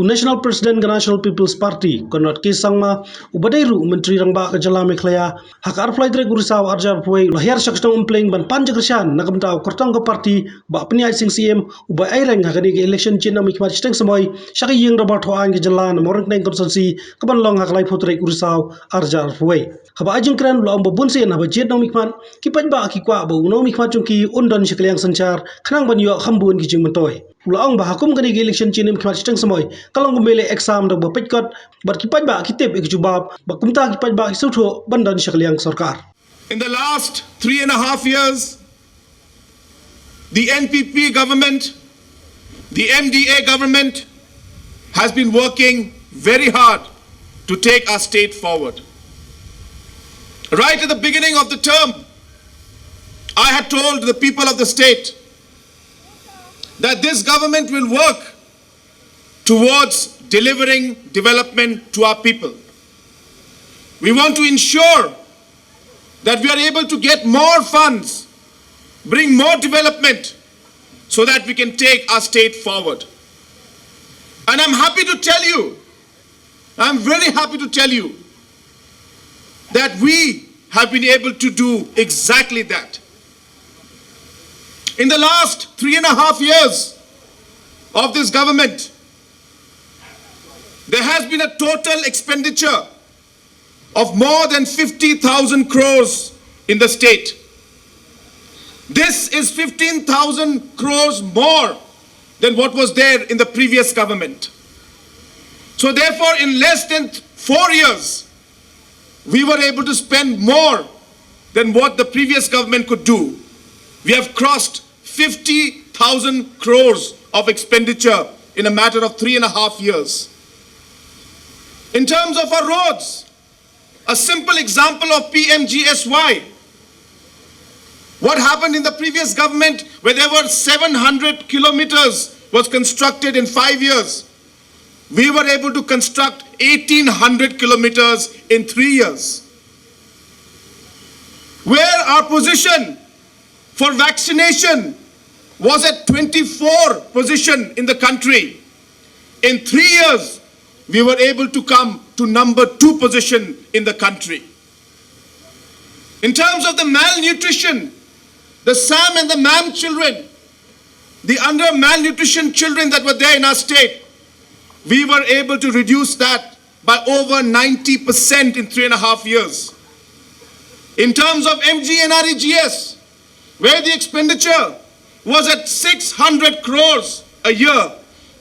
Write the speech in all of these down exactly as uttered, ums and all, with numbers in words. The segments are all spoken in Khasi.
U National President ka National People's Party, Conrad K Sangma, uba dei ruh u Myntri Rangbah ka jylla Meghalaya, ha ka arphew lai tarik u Risaw arhajar arphew wei, u la hiar sha ka shnong Umpleng ban pan jingkyrshan na ka bynta u kyrtong ka party, Bah Pynïaid Sing Syiem, uba ïaireng ha kane ka election jingïaid nongmihkhmat shiteng samoi sha ka ïing dorbar thaw aiñ ka jylla na Mawryngkneng constituency, kaban long ha ka laiphew tarik u Risaw arhajar arphew wei. Haba ai jingkren, u la ong ba bunsien haba jied nongmihkhmat, ki paidbah ki kwah ba u nongmihkhmat jong ki un don sha ka liang synshar, khnang ban ïoh kham bun ki jingmyntoi. U la ong ba ha kum kane ka election jingïaid nongmihkhmat shiteng samoi ka long kum ba leh exam da kaba peit kot, bad ki paidbah ki tip ïa ki jubab, bad kumta ki paidbah ki sngewthuh ban don sha ka liang sorkar. In the last three and a half years, the N P P government, the M D A government has been working very hard to take our state forward. Right at the beginning of the term, I had told the people of the state that this government will work towards delivering development to our people. We want to ensure that we are able to get more funds, bring more development, so that we can take our state forward. And I'm happy to tell you, I'm very happy to tell you that we have been able to do exactly that. In the last three and a half years of this government, there has been a total expenditure of more than fifty thousand crores in the state. This is fifteen thousand crores more than what was there in the previous government. So therefore, in less than four years, we were able to spend more than what the previous government could do. We have crossed fifty thousand crores of expenditure in a matter of three and a half years. In terms of our roads, a simple example of P M G S Y. What happened in the previous government, where there were seven hundred kilometers was constructed in five years, we were able to construct eighteen hundred kilometers in three years. Where our position for vaccination was at twenty-four position in the country, in three years, we were able to come to number two position in the country. In terms of the malnutrition, the SAM and the MAM children, the under malnutrition children that were there in our state, we were able to reduce that by over ninety percent in three and a half years. In terms of M G N R E G S, where the expenditure was at six hundred crores a year,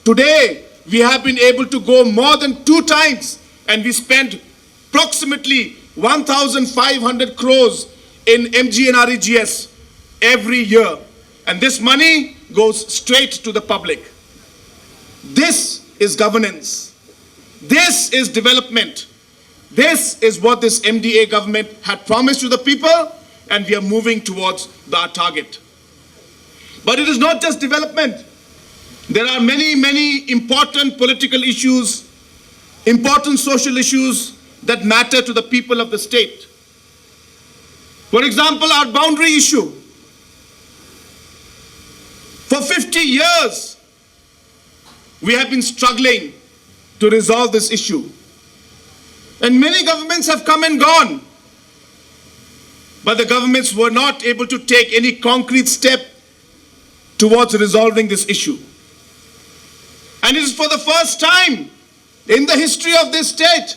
today we have been able to go more than two times, and we spend approximately one thousand five hundred crores in M G N R E G S every year. And this money goes straight to the public. This is governance. This is development. This is what this M D A government had promised to the people, and we are moving towards our target. But it is not just development. There are many, many important political issues, important social issues that matter to the people of the state. For example, our boundary issue. For fifty years, we have been struggling to resolve this issue. And many governments have come and gone, but the governments were not able to take any concrete step towards resolving this issue. And it is for the first time in the history of this state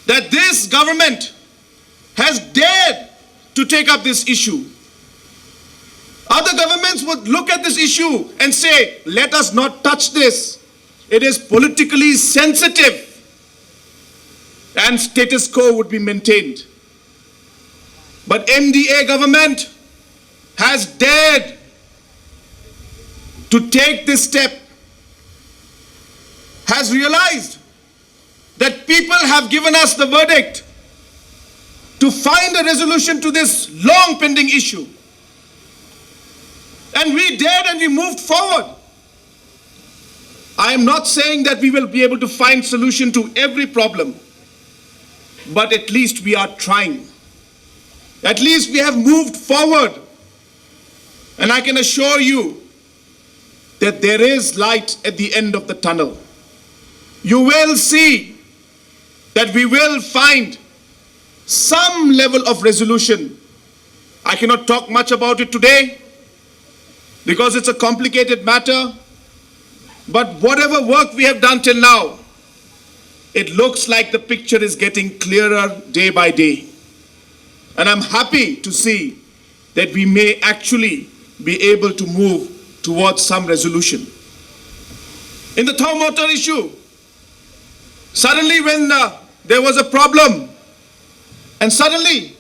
that this government has dared to take up this issue. Other governments would look at this issue and say, "Let us not touch this. It is politically sensitive," and status quo would be maintained. But M D A government has dared to take this step, has realized that people have given us the verdict to find a resolution to this long pending issue. And we dared and we moved forward. I am not saying that we will be able to find solution to every problem, but at least we are trying. At least we have moved forward. And I can assure you that there is light at the end of the tunnel. You will see that we will find some level of resolution. I cannot talk much about it today because it's a complicated matter, but whatever work we have done till now, it looks like the picture is getting clearer day by day. And I'm happy to see that we may actually be able to move towards some resolution. In the Thawmawtar issue, suddenly when uh, there was a problem, and suddenly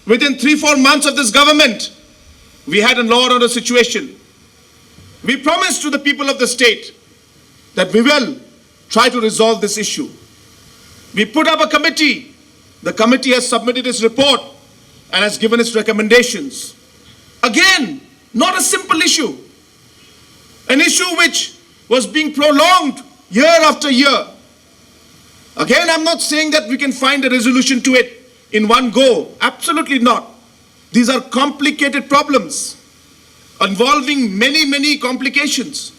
within three, four months of this government, we had a law and order situation. We promised to the people of the state that we will try to resolve this issue. We put up a committee. The committee has submitted its report and has given its recommendations. Again, not a simple issue. An issue which was being prolonged year after year. Again, I'm not saying that we can find a resolution to it in one go. Absolutely not. These are complicated problems involving many, many complications.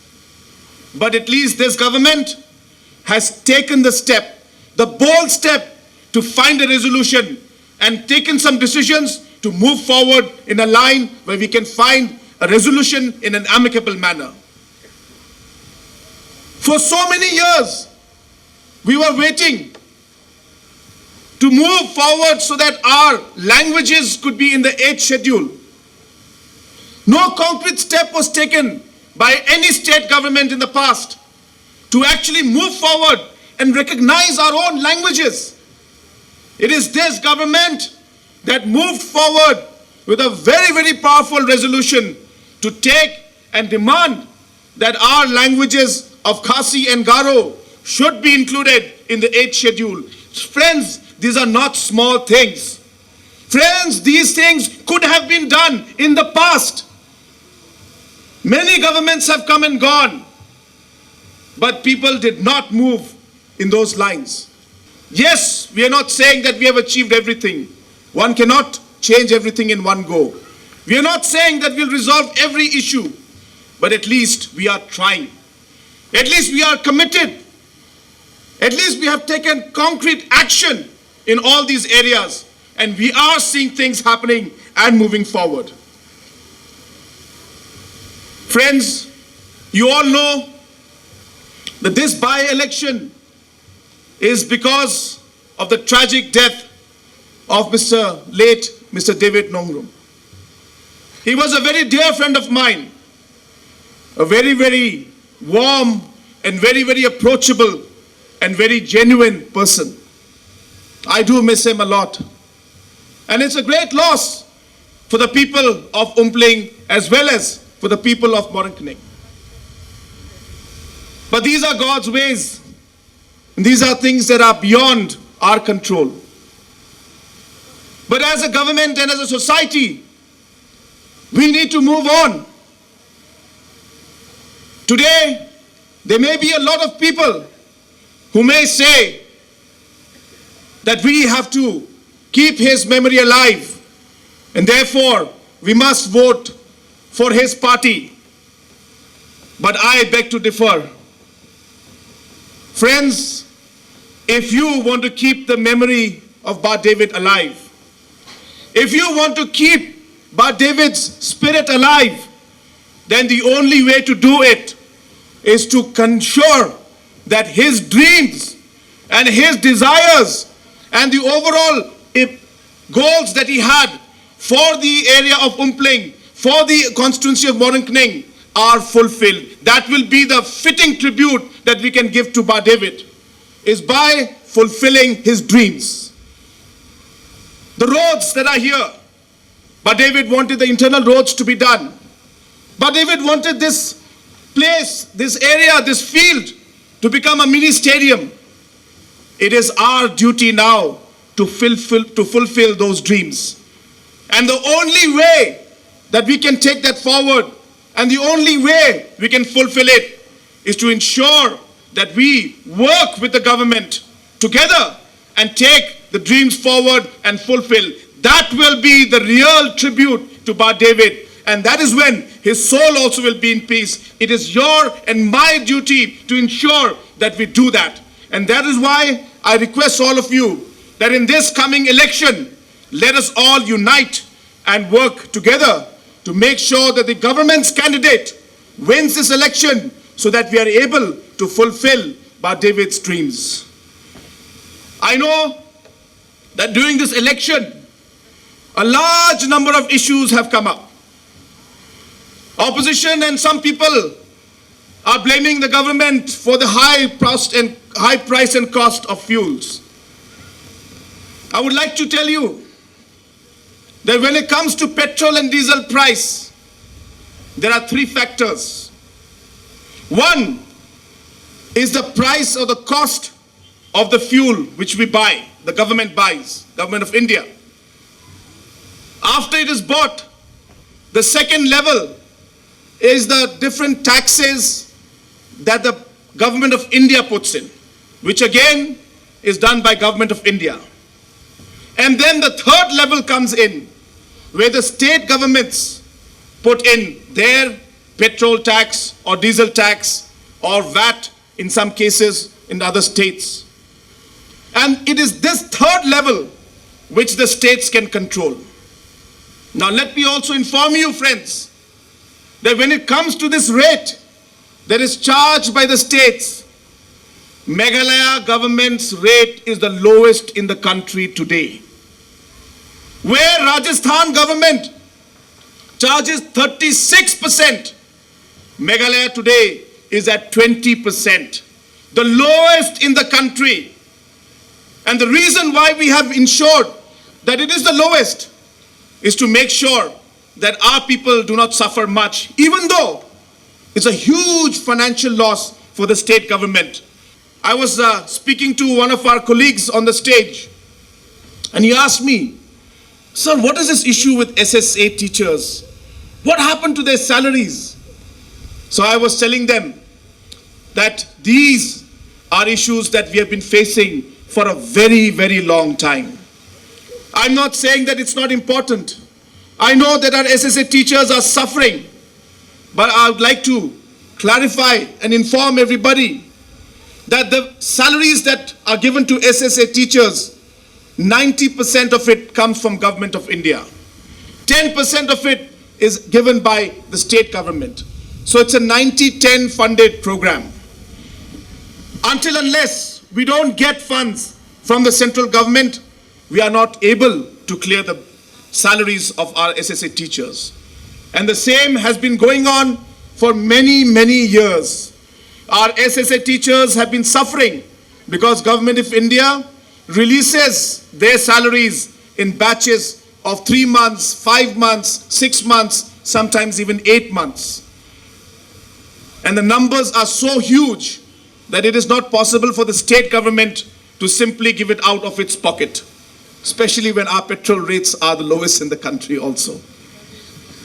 But at least this government has taken the step, the bold step, to find a resolution and taken some decisions to move forward in a line where we can find a resolution in an amicable manner. For so many years, we were waiting to move forward so that our languages could be in the eighth schedule. No concrete step was taken by any state government in the past to actually move forward and recognize our own languages. It is this government that moved forward with a very, very powerful resolution to take and demand that our languages of Khasi and Garo should be included in the eighth schedule. Friends, these are not small things. Friends, these things could have been done in the past. Many governments have come and gone, but people did not move in those lines. Yes, we are not saying that we have achieved everything. One cannot change everything in one go. We are not saying that we'll resolve every issue, but at least we are trying. At least we are committed. At least we have taken concrete action in all these areas, and we are seeing things happening and moving forward. Friends, you all know that this by election is because of the tragic death of Mister late Mister David Nongrum. He was a very dear friend of mine, a very, very warm and very, very approachable and very genuine person. I do miss him a lot. And it's a great loss for the people of Umpling as well as for the people of Mawryngkneng. But these are God's ways. And these are things that are beyond our control. But as a government and as a society, we need to move on. Today, there may be a lot of people who may say that we have to keep his memory alive, and therefore we must vote for his party. But I beg to differ. Friends, if you want to keep the memory of Bah David alive, if you want to keep Bah David's spirit alive, then the only way to do it is to ensure that his dreams and his desires and the overall, eh, goals that he had for the area of Umpling, for the constituency of Mawryngkneng, are fulfilled. That will be the fitting tribute that we can give to Bah David, is by fulfilling his dreams. The roads that are here, Bah David wanted the internal roads to be done. Bah David wanted this place, this area, this field to become a mini stadium. It is our duty now to fulfill, to fulfill those dreams. And the only way that we can take that forward, and the only way we can fulfill it, is to ensure that we work with the government together and take the dreams forward and fulfill. That will be the real tribute to Bah David. And that is when his soul also will be in peace. It is your and my duty to ensure that we do that. And that is why I request all of you that in this coming election, let us all unite and work together to make sure that the government's candidate wins this election so that we are able to fulfill Bah David's dreams. I know that during this election, a large number of issues have come up. Opposition and some people are blaming the government for the high cost and high price and cost of fuels. I would like to tell you that when it comes to petrol and diesel price, there are three factors. One is the price or the cost of the fuel which we buy, the government buys, Government of India. After it is bought, the second level is the different taxes that the Government of India puts in, which again is done by Government of India. And then the third level comes in, where the state governments put in their petrol tax or diesel tax or vat in some cases in other states. And it is this third level which the states can control. Now, let me also inform you, friends, that when it comes to this rate that is charged by the states, Meghalaya government's rate is the lowest in the country today. Where Rajasthan government charges thirty-six percent, Meghalaya today is at twenty percent, the lowest in the country. And the reason why we have ensured that it is the lowest is to make sure that our people do not suffer much, even though it's a huge financial loss for the state government. I was uh, speaking to one of our colleagues on the stage, and he asked me, "Sir, what is this issue with S S A teachers? What happened to their salaries?" So I was telling them that these are issues that we have been facing for a very, very long time. I'm not saying that it's not important. I know that our S S A teachers are suffering, but I would like to clarify and inform everybody that the salaries that are given to S S A teachers, ninety percent of it comes from Government of India. Ten percent of it is given by the state government. So it's a ninety ten funded program. Until unless we don't get funds from the central government, we are not able to clear the salaries of our S S A teachers. And the same has been going on for many, many years. Our S S A teachers have been suffering because Government of India releases their salaries in batches of three months, five months, six months, sometimes even eight months. And the numbers are so huge that it is not possible for the state government to simply give it out of its pocket, especially when our petrol rates are the lowest in the country also.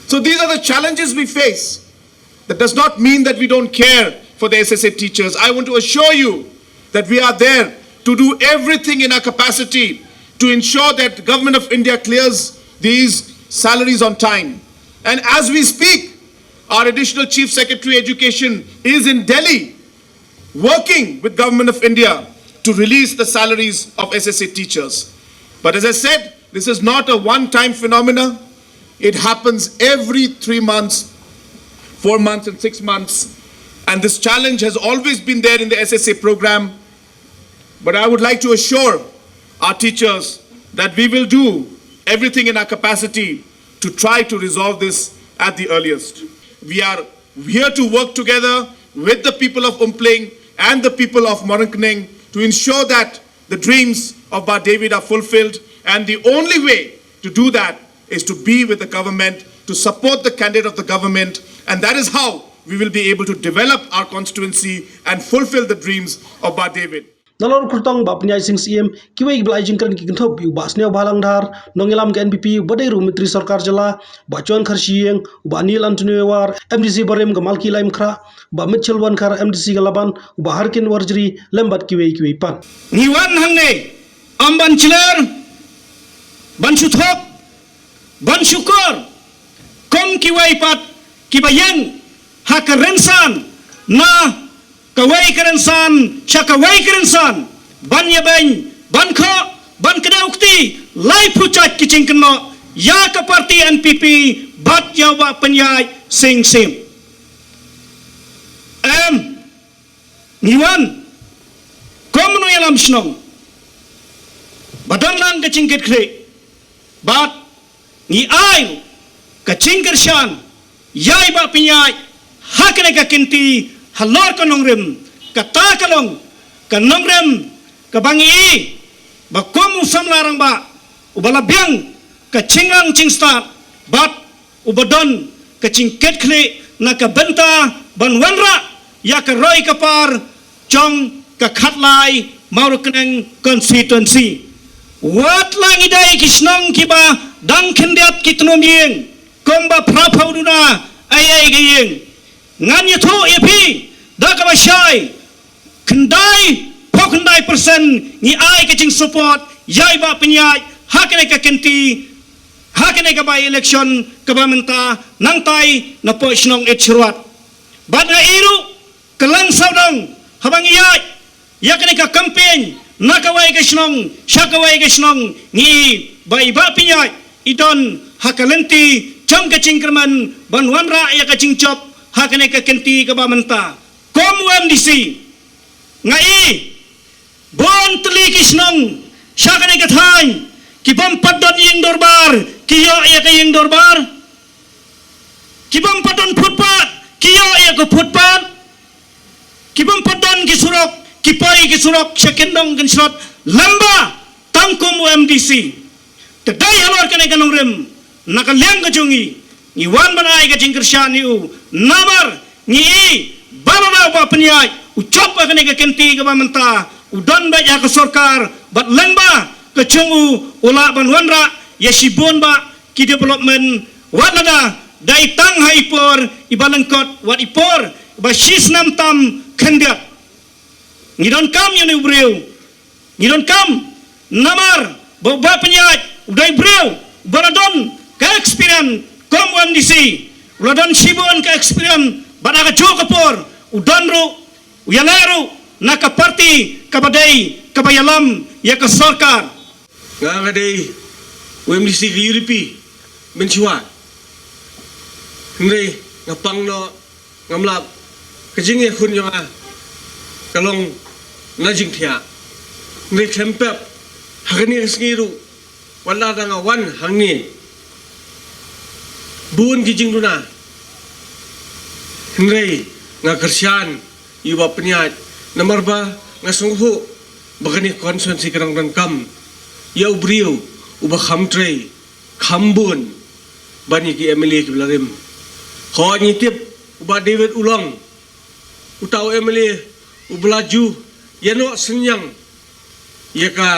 So these are the challenges we face. That does not mean that we don't care for the S S A teachers. I want to assure you that we are there to do everything in our capacity to ensure that the Government of India clears these salaries on time. And as we speak, our Additional Chief Secretary Education is in Delhi working with Government of India to release the salaries of S S A teachers. But as I said, this is not a one-time phenomena. It happens every three months, four months and six months. And this challenge has always been there in the S S A program. But I would like to assure our teachers that we will do everything in our capacity to try to resolve this at the earliest. We are here to work together with the people of Umpling and the people of Mawryngkneng to ensure that the dreams of Bah David are fulfilled. And the only way to do that is to be with the government, to support the candidate of the government. And that is how we will be able to develop our constituency and fulfill the dreams of Bah David. Nalor Kyrtong, Bah Pynïaid Sing Syiem, kiwei ki ba la ai jingkren ki kynthup ïa u Bah Sniawbhalang Dhar, nongïalam ka N P P, u ba dei ruh u Myntri Sorkar Jylla, Bah John Kharshi Ïing, u Bah Neil Anthony War, M D C barim ka Malki Laitumkhrah, u Bah Mitchell Wankhar, M D C ka Laban, u Bah Harkin Warjri, lem bad kiwei kiwei pat. Ngi wan hangne ym ban jler, ban shu thok, ban shukor kum kiwei pat ki ba ïeng ha ka rynsan na kawei ka rynsan sha kawei ka rynsan, ban ïabeiñ, ban khoh, ban kdew kti, lai pyrshah ki jingkynnoh ïa ka party N P P bad ïa u Bah Pynïaid Sing Syiem. Em, ngi wan kum u nongïalam shnong ba don lang ka jingkitkhlieh, bad ngi ai ka jingkyrshan ïa i Bah Pynïaid ha kane ka kynti halor ka nongrim, kata ka long ka nongrim kaba ngi i ba kum u samla rangbah uba la biang ka jingrang jingstad bad uba don ka jingkitkhlieh na ka bynta ban wanrah ïa ka roi ka par jong ka khatlai Mawryngkneng constituency. Wat la ngi dei ki shnong kiba dang khyndiat ki tnum ïing, kumba phra phew duna ei ei ka ïing, ngan ïathuh ïa phi da kaba shai, khyndai phew khyndai percent ngi ai ka jingsupport ïa i Bah Pynïaid ha kane ka kynti, ha kane ka by election kaba mynta, nangtai na poh shnong Ïeid Shyrwat. Bad nga i ruh ka lang sawdong haba ngi ïaid ïa kane ka campaign na kawei ka shnong sha kawei ka shnong, ngi i ba i Bah Pynïaid i don ha ka lynti jong ka jingkyrmen ban wanrah ïa ka jingjop ha kane ka kynti kaba mynta. Kum u M D C, nga i bun tylli ki shnong sha kane ka thaiñ ki bym pat don ïing dorbar ki ïoh ïa ka ïing dorbar, ki bym pat don footpath ki ïoh ïa ka footpath, ki bym pat don ki surok ki poi ki surok sha kyndong kynslot lyngba tang kum u M D C. Te dei halor kane ka nongrim, na ka liang ka jong ngi, ngi wan ban ai ka jingkyrshan ïa u, namar ngi i ba lada u Bah Pynïaid u jop ha kane ka kynti kaba mynta, u don beit ha ka sorkar bad lyngba ka jong u u lah ban wanrah ïa shibun bah ki development, wat lada dei tang ha i por iba lyngkot wat i por iba shisnem tam khyndiat. Ngi donkam ïa une u briew. Ngi donkam namar ba u Bah Pynïaid u dei briew uba la don ka experience kum u M D C, u la don shibun ka experience bad ha kajuh ka por u don ruh u ïaleh ruh na ka party kaba dei kaba ïalam ïa ka sorkar. Nga nga dei u M D C ka U D P mynshuwa. Hynrei nga pang noh ngam lap ka jingïakhun jong nga ka long na jingthiah. Hynrei khlem pep ha kane ka sngi ruh wat la da nga wan hangne bun ki jingduna. Hynrei nga kyrshan ïa u Bah Pynïaid namar ba nga sngewthuh ba kane ka constituency ka dang donkam ïa u briew uba kham trei kham bun ban ïa ki M L A kiba la rim. Hooid ngi tip u Bah David u long uta u M L A uba la ju ïa noh synñiang ïa ka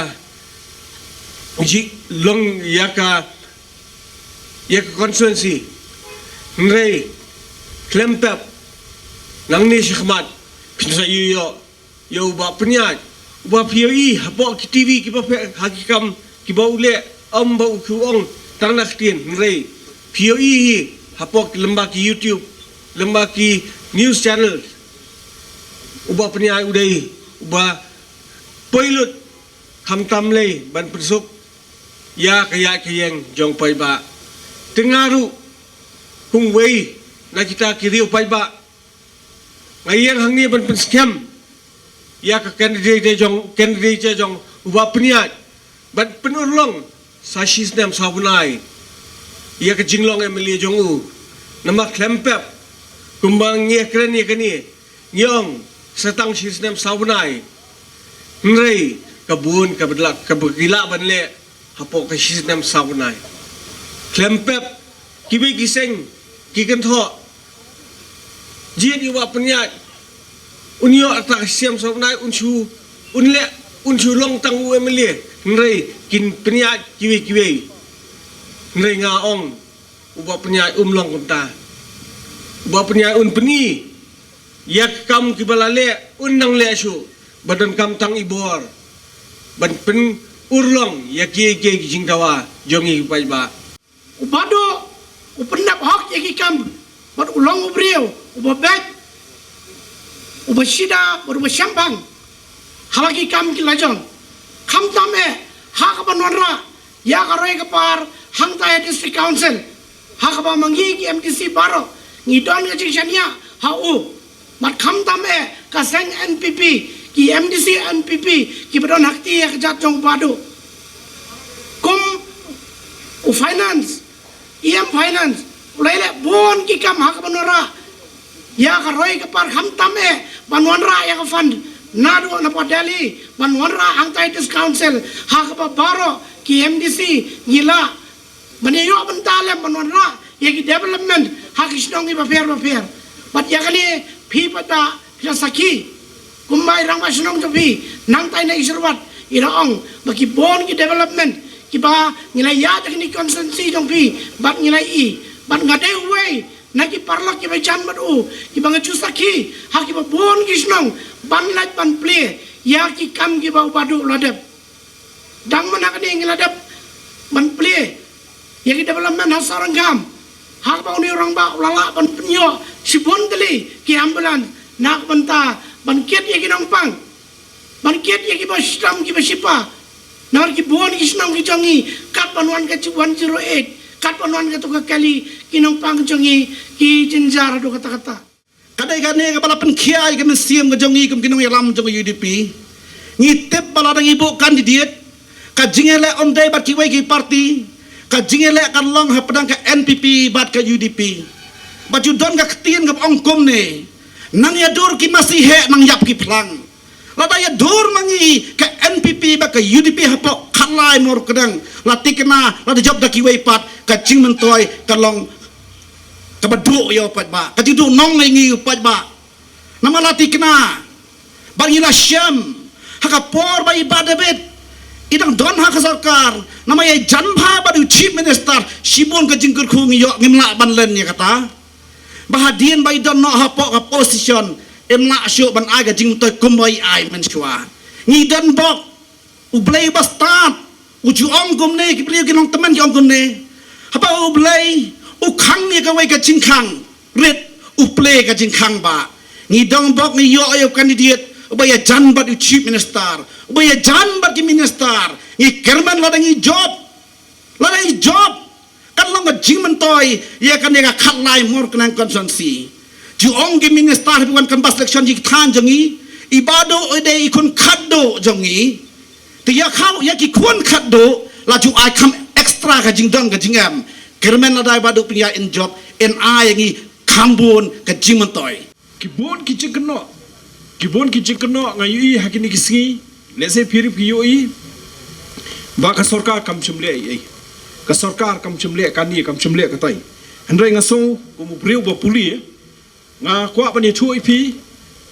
ji long ïa ka ïa ka constituency. Hynrei khlem pep nangne shakhmat phin sa ïoh ïa u Bah Pynïaid uba phi ïohi hapoh ki T V kiba phi ha ki kam kiba u leh, ym ba u ki ong tang na ktien, hynrei phi ïohi hi hapoh ki lymba ki YouTube, lymba ki news channel. U Bah Pynïaid u dei uba poi lut khamtam lei ban pynsuk ïa ka ïaid ka ïeng jong paidbah. Te nga ruh kum wei na kita ki riew paidbah nga ïeng hangne ban pynskhem ïa ka candidate jong candidate jong u Bah Pynïaid ban pynurlong sa shisnem sa bnai ïa ka jinglong M L A jong u. Namar khlem pep kumba ngi kren ïa kane ngi ong sa tang shisnem sa bnai. Hynrei ka bun ka bdlak ka bkila ban leh hapoh ka shisnem sa bnai. Khlem pep kiwei ki seng ki kynthoh jied ïa u Bah Pynïaid un ïoh arta ka shisnem sa bnai un shu un leh un shu long tang u M L A. Hynrei kin pynïaid kiwei kiwei. Hynrei nga ong u Bah Pynïaid um long kumta. U Bah Pynïaid un pyni ïa ka kam kiba la leh un nang leh shuh ba donkam tang i bor ban pynurlong ïa kiei kiei ki jingdawa jong ngi ki paidbah. U Bah Duh u pyndep hok ïa ki kam bad u long u briew uba beit uba shida bad uba shemphang ha la ki kam ki lajong. Khamtam eh ha kaba wanrah ïa ka roi ka par hangta ïa District Council, ha kaba ma ngi ki M D C baroh ngi don ka jingshaniah ha u. Bad khamtam eh ka seng N P P, ki M D C N P P kiba don ha kti ïa ka jait jong u Bah Duh. Kum u Finance, E M Finance, u la ïaleh bun ki kam ha kaba wanrah ïa ka roi ka par, khamtam eh ban wanrah ïa ka fund naduh na Delhi ban wanrah hangta ïa District Council, ha kaba baroh ki M D C ngi lah ban ïoh bynta lem ban wanrah ïa ki development ha ki shnong kiba pher ba pher. Bad ïa kane phi pat phi la sakhi, kumba i rangbah shnong jong phi nangta i Nongshyrwat i la ong ba ki bun ki development kiba ngi la ïa da kine ki constituency jong phi bad ngi la i, bad nga dei uwei na ki paralok kiba jan bad u kiba nga ju sakhi ha kiba bun ki shnong ban leit ban plie ïa ki kam kiba u Bah Duh u la dep. Dang mynta kane ngi la dep ban plie ïa ki development ha Sawrangkam, ha kaba une u rangbah u la lah ban pynïoh shibun tylli ki ambulance na ka bynta ban kit ïa ki nongpang, ban kit ïa kiba shitom kiba shipa. Namar ki bun ki shnong ki jong ngi, kat ban wan ka one zero eight, kat ban wan katu ka kali, ki nongpang jong ngi ki jynjar haduh katta katta. Ka dei kane kaba la pynkhia ïa ka mynsiem ka jong ngi kum ki nongïalam jong ka U D P. Ngi tip ba lada ngi buh candidate, ka jingïaleh ym dei bad kiwei ki party, ka jingïaleh kan long hapdeng ka N P P bad ka U D P. Bad ju don ka ktien kaba ong kumne, nang ïadur ki masi heh, nang ïap ki phlang. Lada ïadur ma ngi ka N P P bad ka U D P hapoh Khatlai Mawryngkneng, la thikna lada jop da kiwei pat, ka jingmyntoi kan long kaba duh ïa u paidbah, ka jingduhnong ïa ngi u paidbah. Namar la thikna bad ngi la shem ha ka por ba i Bah David i dang don ha ka sorkar, namar ïajan bha bad u Chief Minister, shibun ka jingkyrkhu ngi ïoh, ngim lah ban len ïa kata. Ba hadien ba i don noh hapoh ka position, im lah shuh ban ai ka jingmyntoi kumba i ai mynshuwa. Ngi don bok, U Blei ba stad u ju ong kumne, ki briew ki nongtymmen ki ong kumne, haba U Blei u khang ïa kawei ka jingkhang rit, u plie ka jingkhang bah. Ngi don bok, ngi ïoh ïa u candidate uba ïajan bad u Chief Minister, uba ïajan bad ki minister. Ngi kyrmen lada ngi jop, lada ngi jop, kan long ka jingmyntoi ïa kane ka Khatlai Mawryngkneng constituency. Ju ong ki minister ha ki wan canvass election ïa ki thaiñ jong ngi, i Bah Duh u dei i khun khatduh jong ngi. Te ïa khaw ïa ki khun khatduh la ju ai kham extra ka jingdon ka jingem. Kyrmen lada i Bah Duh pynïaid, in jop, in ai ïa ngi kham bun ka jingmyntoi. Ki bun ki jingkynnoh, ki bun ki jingkynnoh nga ïohi ha kine ki sngi, lehse phi ruh phi ïohi ba ka sorkar kam shym leh ei ei. Ka sorkar kam shym leh kane, kam shym leh katai. Hynrei nga sngew kum u briew ba pule, nga kwah ban ïathuh ïa phi,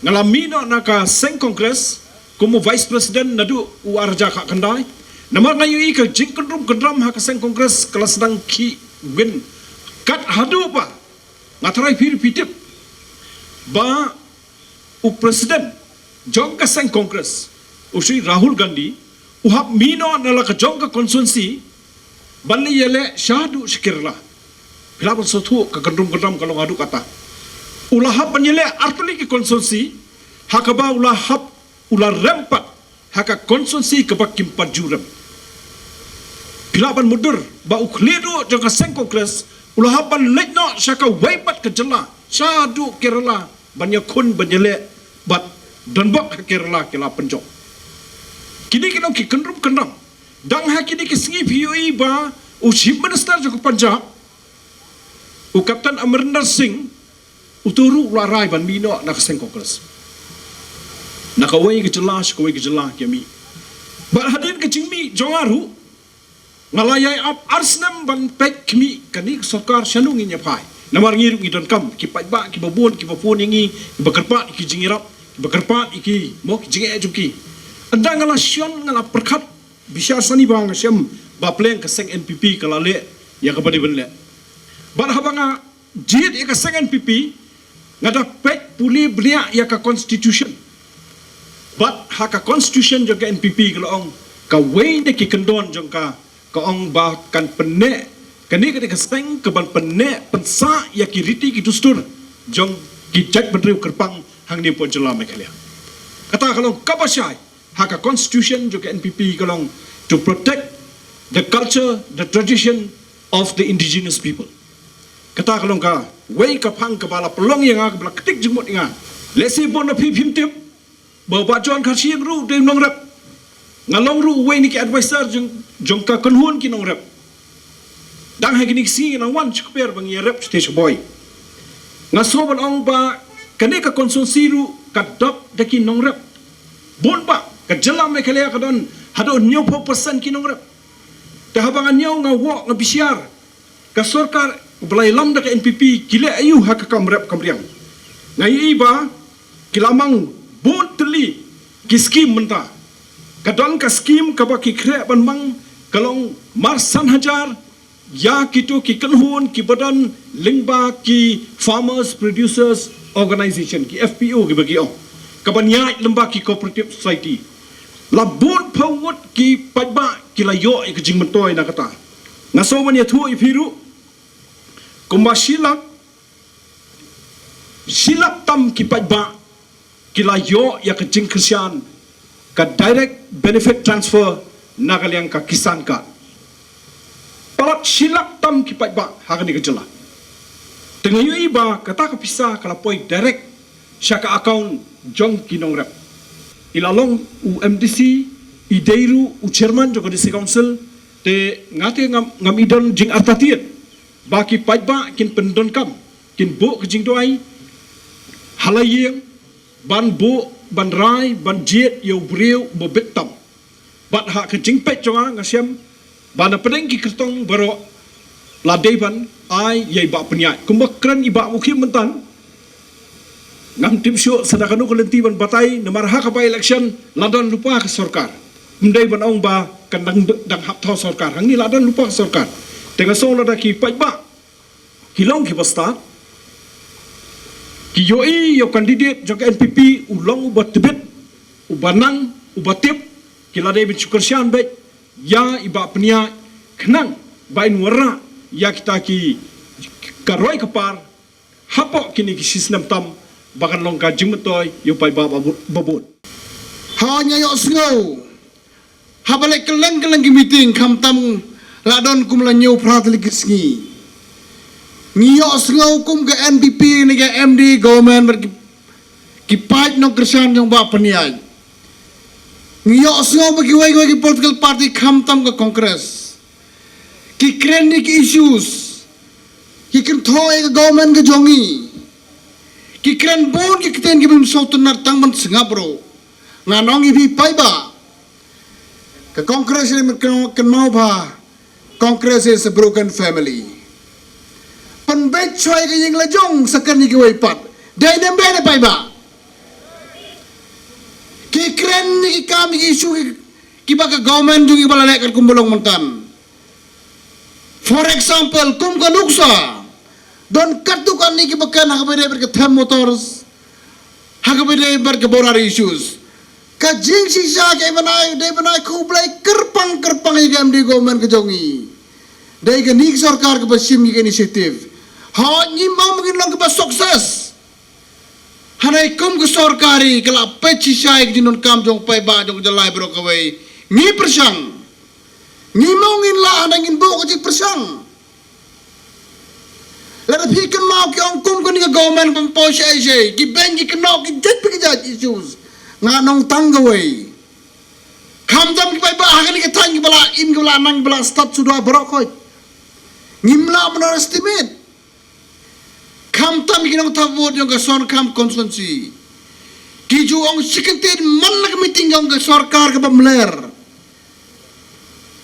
nga la mih noh na ka seng Congress kum u Vice President naduh u ar hajar khatkhyndai. Namar nga ïohi ka jingkyndrum kyndram ha ka seng Congress ka la sdang khih win. Kat haduh ba nga tharai phi ruh phi tip ba u President jong ka seng Congress, u Shri Rahul Gandhi, u hap mih noh na la ka jong ka constituency ban leit ïaleh shaduh sha Kerala. Phi lah ban sngewthuh ka kyndrum kyndram ka long haduh katta. U la hap ban ïaleh artylli ki constituency, ha kaba u la hap, u la rem pat ha ka constituency kaba kim pat ju rem. Phi lah ban mutdur ba u khlieh duh jong ka seng Congress u la hap ban leit noh sha kawei pat ka jylla, shaduh Kerala, ban ïakhun, ban ïaleh bad donbok ha Kerala ki la pynjop. Kine ki long ki kyndrum kyndram. Dang ha kine ki sngi phi ïohi ba u Chief Minister jong ka Punjab, u Captain Amarinder Singh, uto ruh u la rai ban mih noh na ka seng Congress. Na kawei ka jylla sha kawei ka jylla ki mih. Bad hadien ka jingmih jong nga ruh, nga la ïai ap ar snem ban peit khmih kane ka sorkar shano ngin ïa phai. Namar ngi ruh ngi donkam ki paidbah kiba bun kiba phone ïa ngi, kiba kyrpad ïa ki jingïarap, kiba kyrpad ïa ki, mo, ki jingeh jong ki. Ynda nga la shon, nga la pyrkhat bishar sani ba nga shem ba pleng ka seng N P P ka la leh ïa kaba dei ban leh. Bad haba nga jied ïa ka seng N P P, nga da peit pule bniah ïa ka constitution. Bad ha ka constitution jong ka N P P ka la ong, kawei na ki kyndon jong ka, ka ong ba kan pynneh, kane ka dei ka seng kaban pynneh pynsah ïa ki riti ki dustur jong ki jaitbynriew kyrpang hangne hapoh jylla Meghalaya. Kata ka long kaba shai ha ka constitution jong ka N P P ka long to protect the culture, the tradition of the indigenous people. Kata ka long kawei ka phang kaba la pynlong ïa nga, kaba la ktik jingmut ïa nga. Lehse bun na phi phim tip ba Bah John Kharshiing ruh u dei u nongrep. Nga long ruh uwei na ki advisor jong, jong ka kynhun ki nongrep. Dang ha kine ki sngi ngan wan sha kper ba ngi ïarep shatei sha Bhoi. Nga sngew ban ong ba kane ka constituency ruh ka dap da ki nongrep. Bun ba ka jylla Meghalaya ka don haduh hynñiewphew percent ki nongrep. Te haba nga ñiew nga wok nga bishar, ka sorkar ba la ïalam da ka N P P ki leh aïu ha ka kam rep kam riang. Nga ïohi ba ki la mang bun tylli ki skim mynta. Ka don ka skim kaba ki khreh ban mang ka long mar san hajar ïa kito ki kynhun kiba don lyngba ki Farmers Producers Organization, ki F P O kiba ki ong, kaban ïaid lyngba ki cooperative society. La bun phew ngut ki paidbah ki la ïoh ïa ka jingmyntoi na kata. Nga sngew ban ïathuh ïa phi ruh, kumba shi lak, shi lak tam ki paidbah ki la ïoh ïa ka jingkyrshan, ka direct benefit transfer na ka liang ka Kisan Card. Palat shi lak tam ki paidbah ha kane ka jylla. Te nga ïohi ba kata ka pisa ka la poi direct sha ka account jong ki nongrep. I la long u M D C, i dei ruh u chairman jong ka District Council, te nga te ngam, ngam i don jingartatien ba ki paidbah kin pyndonkam, kin buh ka jingduwai ha la ïing, ban buh, ban rai, ban jied ïa u briew uba bit tam. Bad ha ka jingpeit jong nga, nga shem ba na pdeng ki kyrtong baroh la dei ban ai ïa i Bah Pynïaid. Kumba kren i Bah Mukhim mynta, ngam tip shuh sa da kano ka lynti ban batai, namar ha ka by-election la don lypa ka sorkar. Ym dei ban ong ba kan dang, dang hap thaw sorkar. Hangne la don lypa ka sorkar. Te nga sngew lada ki paidbah ki long kiba stad, ki ïohi ïa u candidate jong ka N P P u long uba tbit, uba nang, uba tip, ki la dei ban shu kyrshan beit ïa i Bah Pynïaid khnang ba in wanrah ïa kita ki, ka roi ka par hapoh kine ki shi snem tam ba kan long ka jingmyntoi ïa u paidbah ba bu-, ba bun. Ha, nga ïohsngew haba leh kylleng kylleng ki meeting, khamtam la don kum la hynñiew phra tylli ki sngi. Ngi ïohsngew kum ka N P P ne ka M D A government bad ki, ki paid nongkyrshan jong Bah Pynïaid. Ngi ïohsngew ba kiwei kiwei ki political party, khamtam ka Congress, ki kren ïa ki issues, ki kynthoh ïa ka government ka jong ngi, ki kren bun ki ktien kiba ym sngewtynnat tang ban sngap ruh. Ngan ong ïa phi paidbah, ka Congress ne, kynmaw ba Congress is a broken family. Pynbeit shuwa ïa ka ïing la jong sa kren ïa kiwei pat. Dei ne ym dei ne paidbah? Ki kren ïa ki kam ïa ki issue ki, kiba ka government jong ngi ba la leh katkum ba long mynta. For example, kum ka nuksa, don katto katne kiba kren ha kaba ïadei bad ka Them Motors, ha kaba ïadei bad ka border issues. Ka jingshisha ka dei ban ai, dei ban ai khublei kyrpang kyrpang ïa ka M D A government ka jong ngi. Dei kane ka sorkar kaba shim ïa ka initiative. Hooid, ngim ong ba ngin long kiba success. Hynrei kum ka sorkar ka la peit shisha ïa ka jingdonkam jong paidbah jong ka jylla baroh kawei. Ngi pyrshang. Ngim ong ngin lah, hynrei ngin buh ka jingpyrshang. Lada phi kynmaw, ki ong kum kane ka government pynpaw shai shai, ki beiñ ki kynnoh, ki jait pa ki jait issues. Ngan ong tang kawei. Khamtam ki paidbah ha kane ka thaiñ kiba la im, kiba la nang, kiba la stad suda baroh khoit. Ngim lah ban underestimate. Khamtam ki nongthap vote jong ka Son Kham constituency, ki ju ong shi kyntien man la ka meeting jong ka sorkar kaba mler.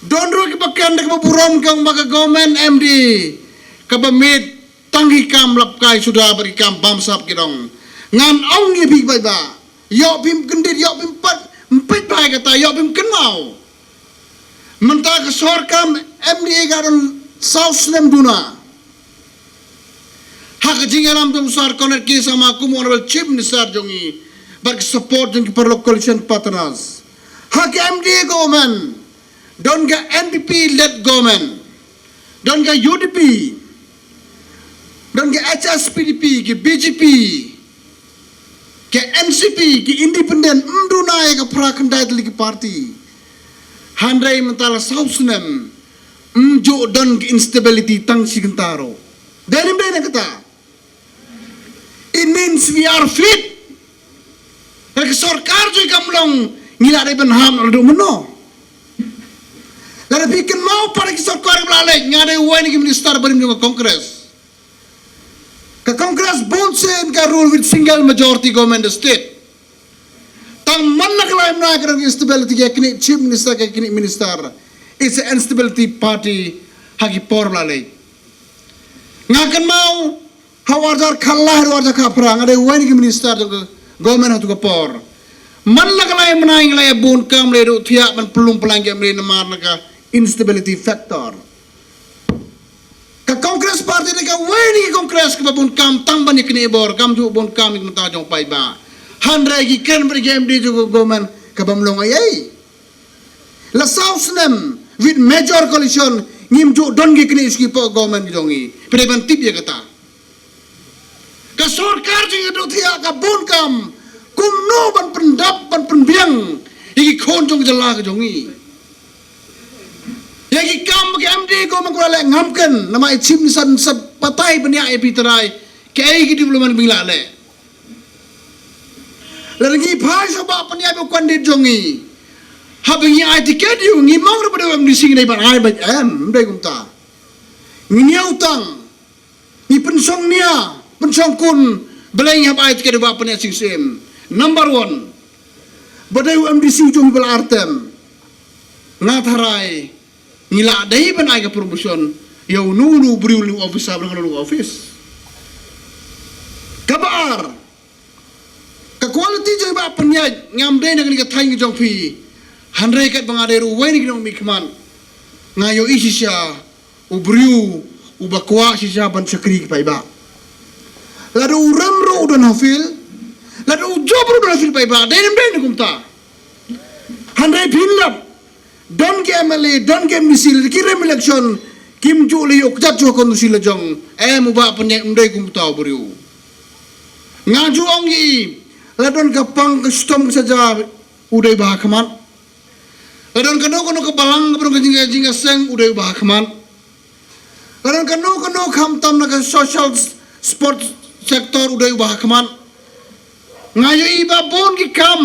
Don ruh kiba kren da kaba burom, ki ong ba ka government M D A kaba miet tang ki kam lapkai suda bad ki kam bamsap ki dang. Ngan ong ïa phi paidbah, ïoh phim kyndit, ïoh phim pat, ym peit bha ïa kata, ïoh phim kynmaw. Mynta ka sorkar M D A ka don saw snem duna. Ha ka jingïalam jong Sir Conrad K Sangma kum u Honorable Chief Minister jong ngi, bad ka support jong ki paralok coalition partners, ha ka M D A government, don ka N P P led government, don ka U D P, don ka H S P D P, ka B J P, Ka N C P, ki independent, ym duna ïa ka phra khyndai tylli ki party. Hynrei mynta la saw snem, ym ju don ki instability tang shi kynta ruh. Dei ne ym dei na kata. It means we are fit. Ka sorkar jong ngi kam long, ngi la dei ban ham na la dei mynno. Lada phi kynmaw pat ki sorkar ba la leit, nga dei uwei na ki minister barim jong ka Congress. Ka Congress bun sien ka rule with single majority government the state. Tang man la ka lai mynta ka dang instability ka kine chief minister ka kine minister. It's an instability party ha ki por ba la leit. Nga kynmaw ha u arjar khala ha u arjar khaphra nga dei uwei na ki minister jong ka government ha tu ka por. Man la ka lai mynta nga la ïa bun kam la ïa duh thiah ban pynlong pynlang ki MLA namar na ka instability factor. Ka Congress party ne ka wei ne ka Congress kaba bun kam tang ban ïa kine bor kam ju bun kam ïa ka mynta jong paidbah. Hynrei ki kren bad ki MDA jong ka government kaba ym long ei ei. La saw snem with major coalition ngim ju don ki kine ïa ki poh government jong ngi. Pynban tip ïa kata. Ka sorkar jong ngi ka duh thiah ka bun kam kumno ban pyndap ban pynbiang ïa ki khun jong ka jylla ka jong ngi. Ïa ki kam ba ki MDA ko man ko la leh ngam kren namar i chim ni san sa patai ban ïa ïa phi trai kaei ki development ba ngi la leh. Lada ngi phai sha ba pynïaid ba kwandit jong ngi haba ngi ai tiket ïa u ngi mong ruh ba dei u MDC ngi dei ban ai bad em ym dei kumta. Ngi ñiew tang ngi pynshong nia pynshong kun. Balei ngi hap ai tiket ïa u Bah Pynïaid Sing Syiem? Number one, ba dei u MDC jong ngi ba la ar term. Nga tharai ngi la dei ban ai ka promotion ïa uno uno u briew lane u officer ba dang ha lano ka office. Kaba ar, ka quality jong i Bah Pynïaid ngam dei na kane ka thaiñ ka jong phi. Hynrei katba nga dei ruh uwei na ki nongmihkhmat nga ïohi shisha u briew uba kwah shisha ban shakri ki paidbah. Lada u rem ruh u don ha field, lada u jop ruh u don ha field paidbah, dei ne ym dei ne kumta. Hynrei phin lap don ki MLA, don ki MDC lada ki rem election kim ju leh ïoh kjat ju ha constituency la jong. Em, u Bah Pynïaid ym dei kumta u briew. Nga ju ong ïa i, la don ka pang ka shitom ka sha ja u dei ba ha khmat. La don kano kano ka balang kaba don ka jing ka jingïaseng u dei uba ha khmat. La don kano kano khamtam na ka social s- sports sector u dei uba ha khmat. Nga ïohi ba bun ki kam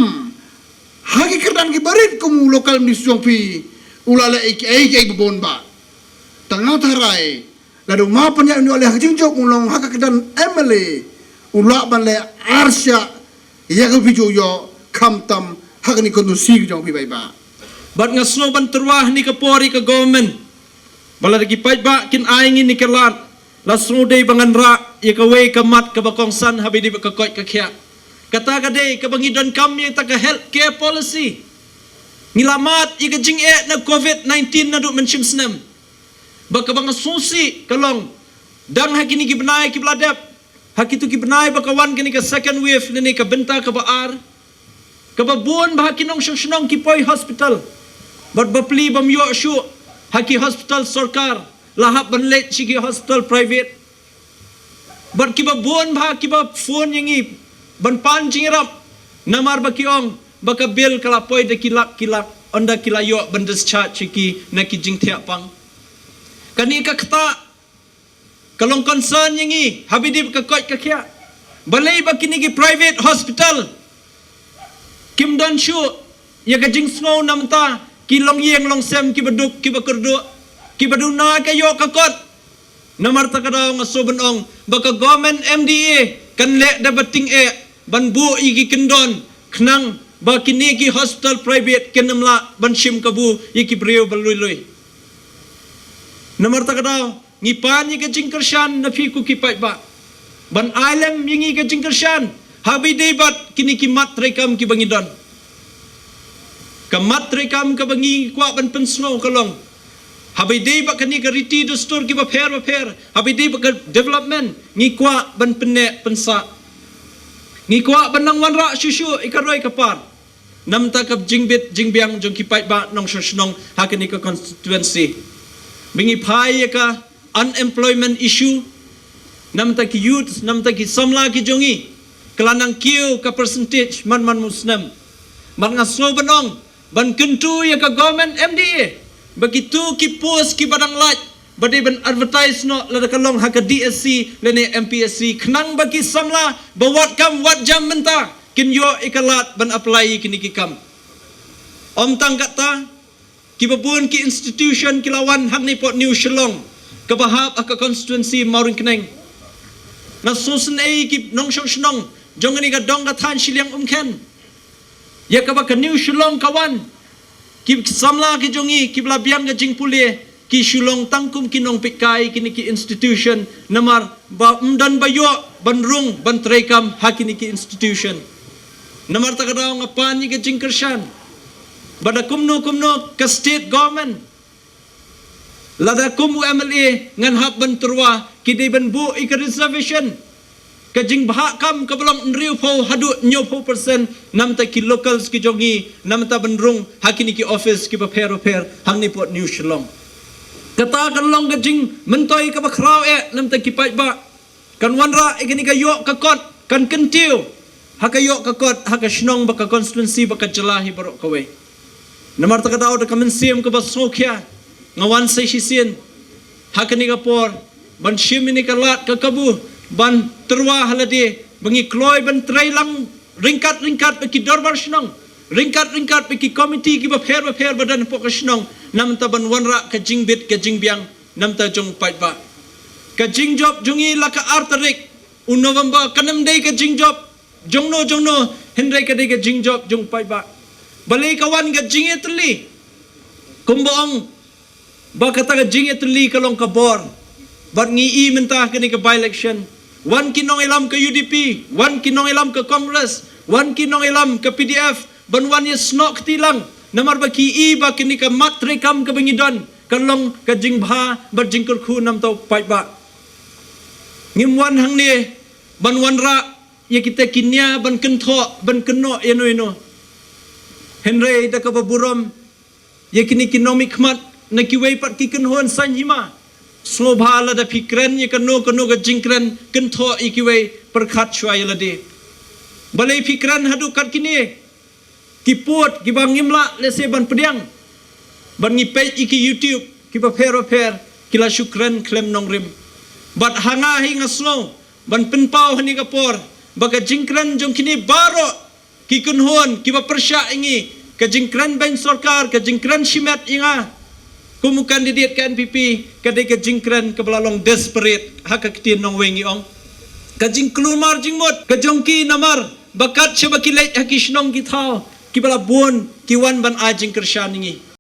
ha ki kyrdan ki barit kum u local minister jong phi u la leh ei ei ei ba bun ba. Tang nga tharai lada u Bah Pynïaid u la leh ha ka jingjop u long ha ka kyrdan MLA u lah ban leh arshah ïa ka video ïoh khamtam ha kane ka constituency ka jong phi paidbah. Bad nga sngew ban tyrwa ha kane ka por ïa ka government ba lada ki paidbah kin ai ngi kane ka lad la sngew dei ba ngan rah ïa kawei ka mat kaba kongsan haba ïadei bad ka koit ka khiah. Kata ka dei kaba ngi donkam ïa kata ka health care policy. Ngi la mad ïa ka jingeh na covid nineteen naduh mynshem snem. Ba kaba nga sngewsih ka long dang ha kine ki bnai kiba la dep, ha kito ki bnai ba ka wan kane ka second wave lane ka bynta kaba ar, kaba bun ba ha ki nongshong shnong ki poi hospital bad ba plie bym ïoh shuh ha ki hospital sorkar, la hap ban leit sha ki hospital private. Bad kiba bun ba ha kiba phone ïa ngi ban pan jingïarap namar ba ki ong ba ka bill ka la poi da ki lak ki lak, ynda ki la ïoh ban discharge ïa ki na ki jingthiah pang. Kane ka kata ka long concern ïa ngi haba ïadei bad ka koit ka khiah. Balei ba kine ki private hospital kim don shuh ïa ka jingsngew na bynta ki longïing longsem kiba duk kiba kyrduh, kiba duna ka ïoh ka kot. Namar kata ka daw nga sngewbha ban ong ba ka government MDA kan leh da ba tyngeh ban buh ïa ki kyndon khnang ba kine ki hospital private kin ym lah ban shim kabu ïa ki briew ba lui lui. Namar kata ka daw ngi pan ïa ka jingkyrshan na phi ko ki paidbah ban ai lem ïa ngi ka jingkyrshan haba ïadei bad kine ki mat treikam kiba ngi don. Ka mat treikam kaba ngi kwah ban pynsngew ka long haba ïadei bad kane ka riti dustur kiba pher ba pher, haba ïadei bad ka development ngi kwah ban pynneh pynsah. Ngi kwah ban nang wanrah shuh shuh ïa ka roi ka par na bynta ka jingbit jingbiang jong ki paidbah nongshong shnong ha kane ka constituency. Ba ngi phai ïa ka unemployment issue na bynta ki youth, na bynta ki samla ki jong ngi. ka la nang kiew ka percentage man man u snem. Bad nga sngew ban ong, ban kyntu ïa ka government M D A ba kito ki post kiba dang lait ba dei ban advertise noh, lada ka long ha ka D S C lane M P S C, khnang ba ki samla ba wad kam wad jam mynta kin ïoh ïa ka lad ban apply ïa kine ki kam. Ym tang katta, kiba bun ki institution ki la wan hangne pdeng New Shillong kaba hap ha ka constituency Mawryngkneng. Nga sngewsynei ki nongshong shnong jong kane ka dong ka thaiñ shiliang Umkhen, ïa kaba ka New Shillong ka wan. Ki samla ki jong ngi kiba la biang ka jingpule ki shu long tang kum ki nongpeitkai kine ki institution, namar ba ym don ba ïoh ban rung ban treikam ha kine ki institution. Namar kata ka daw nga pan ïa ka jingkyrshan ba da kumno kumno ka state government, lada kum u M L A ngan hap ban tyrwa, ki dei ban buh ïa ka reservation, ka jingbhah kam kaba long hynriewphew haduh hynñiewphew percent namta ki locals ki jong ngi, namta ban rung ha kine ki office kiba pher ba pher hangne pdeng New Shillong. Kata kan long ka jingmyntoi kaba khraw eh namta ki paidbah. Kan wanrah ïa kane ka ïoh ka kot, kan kyntiew ha ka ïoh ka kot ha ka shnong bad ka constituency bad ka jylla hi baroh kawei. Namar kata ka daw da ka mynsiem kaba sngewkhia nga wan sa shisien ha kane ka por ban shim ïa kane ka lad ka kabu ban tyrwa ha lade ba ngi kloi ban trei lang ryngkat ryngkat bad ki dorbar shnong, ryngkat ryngkat bad ki komiti kiba pher ba pher ba don hapoh ka shnong, namta ban wanrah ka jingbit ka jingbiang namta jong u paidbah. Ka jingjop jong ngi la ka ar tarik u November kan ym dei ka jingjop jongno jongno, hynrei ka dei ka jingjop jong u paidbah. Balei ka wan ka jingïatylli? Kumba ong ba kata ka jingïatylli ka long ka bor. Bad ngi i mynta kane ka by election, wan ki nongïalam ka U D P, wan ki nongïalam ka Congress, wan ki nongïalam ka P D F, ban wan ïasnoh kti lang, namar ba ki i ba kane ka mat treikam kaba ngi don kan long ka jingbha bad jingkyrkhu namta u paidbah. Ngim wan hangne ban wanrah ïa kita ki nia ban kynthoh ban kynnoh ïano ïano, hynrei da kaba burom ïa kine ki nongmihkhmat na kiwei pat ki kynhun saiñ hima. Sngewbha lada phi kren ïa kano kano ka jingkren, kynthoh ïa kiwei, pyrkhat shuwa ïa lade. Balei phi kren haduh kat kine? Ki pud kiba ngim lah lehse ban pdiang, ban ngi peit ïa ki YouTube kiba pher ba pher, ki la shu kren khlem nongrim. Bad ha nga hi nga sngew ban pynpaw ha kane ka por ba ka jingkren jong kine baroh ki kynhun kiba pyrshah ïa ngi, ka jingkren beiñ sorkar, ka jingkren shimet ïa nga kum u candidate ka N P P, ka dei ka jingkren kaba la long desperate, ha ka ktien nongwei ngi ong. Ka jingkulmar jingmut ka jong ki namar ba kat shaba ki leit ha ki shnong ki thaw, kiba la bun ki wan ban ai jingkyrshan ïa ngi.